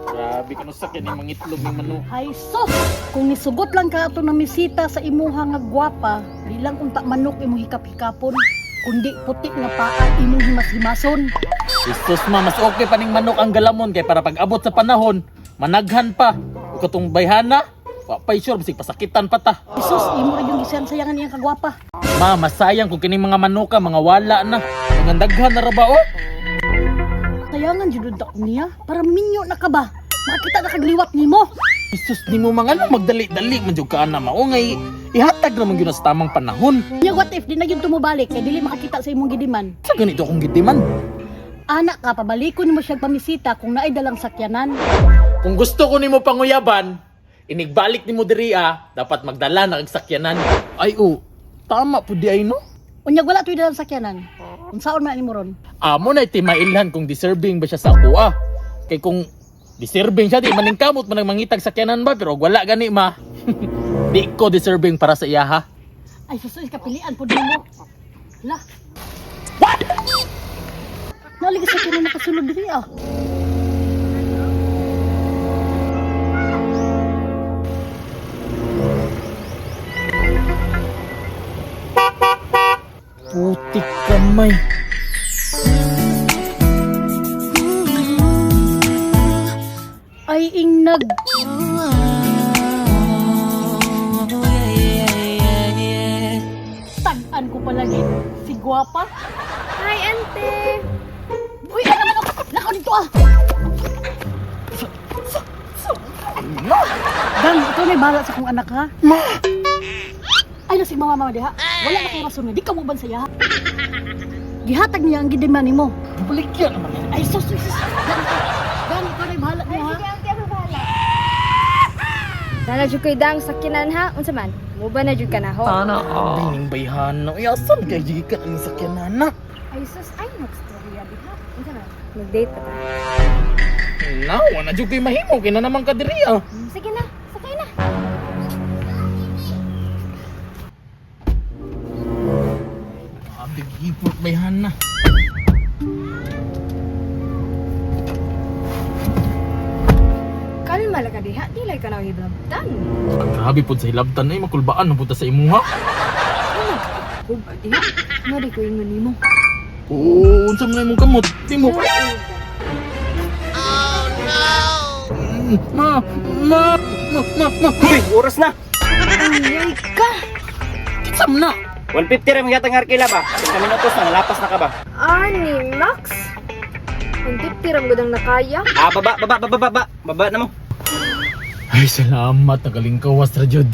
Grabe kano sakyan ni mangitlog ni manok. Ay sus, kung nisugot lang ka ato na misita sa imuha nga gwapa, di lang unta manok imong hikap-hikapon, kundi puti nga paa imong himas-himason. Jesus ma, mas okay pa ning manok ang galamon kay para pag abot sa panahon, managhan pa. Ug katong bayhana, wa pay sure bisig pasakitan pa ta. Jesus, imo ra yung gisan sayangan iyang kagwapa. Ma, masayang kung kining mga manuka mga wala na. Ang daghan na ra ba oh? Sayangan jud unta ko niya para minyo na ka ba? Makita na kagliwat nimo. Jesus nimo mga ano magdali-dali man jud ka ana mao ngay ihatag ra man gyud na sa tamang panahon. Nya what if di na gyud tumubalik kay dili makakita sa imong gidiman. Sa ganito akong gidiman. Anak ka, pabalikon nimo siya pamisita kung naay dalang sakyanan. Kung gusto ko nimo panguyaban, inigbalik nimo diri ah, dapat magdala na og sakyanan. Ay oh, tama pud di ay no. Unya wala to'y dalang sakyanan. Unsaon man nimo ron? Amo na timailhan kung deserving ba siya sa ako ah. Kay kung deserving siya di maningkamot man ang mangitag sakyanan ba pero og wala gani ma. Di ko deserving para sa iya ha. Ay susuy kapilian pud nimo. La. What? Naligi sa sakyanan nakasulod diri ah. Putik kamay. Ay ingnag. Tag-an ko palagi si guwapa. Hi, ante! Uy, ano naman ako? Lakaw dito ah! Gang, ikaw na bahala sa kong anak ha? Ma! Ay, nasig mama mama diha. Wala na kay rason nga, di ka mo saya. Gihatag niya ang gidiman nimo. Balikya naman yan. Ay, sus, sus, sus. Gang, Gang, ikaw na bahala niya ha? Sige, ante, ako bahala. Nana jud koy dang sakyanan ha. Unsa man? Muba na jud ka na ho. Bining bayhana. Uy, asan kay gikan ang sakyanan na? Ay sus, ay magstorya diha. Unsa man? Mag-date pa ta. Na, wala jud kay mahimo kay na naman ka diri ah. Sige na, sakay na. Grabe gipot bayhana. Kalma la ka diha, dili ka na hiblabtan. Grabe pud sa hilabtan ay makulbaan na punta sa imuha. Kuba diha. Nga di ko ingon nimo. Oo, unsa man imong kamot? Di mo. Ma, ma, ma, ma, ma. Uy, oras na. Ay ka. Kitsam na. 150 ra magyatang arkila ba? 30 minutos na nalapas na ka ba? Ani Max. Ang tiram gud ang nakaya. Ah, baba, baba, baba, baba. Baba na mo. Ay, salamat. Nagaling ka, Wastra Jud.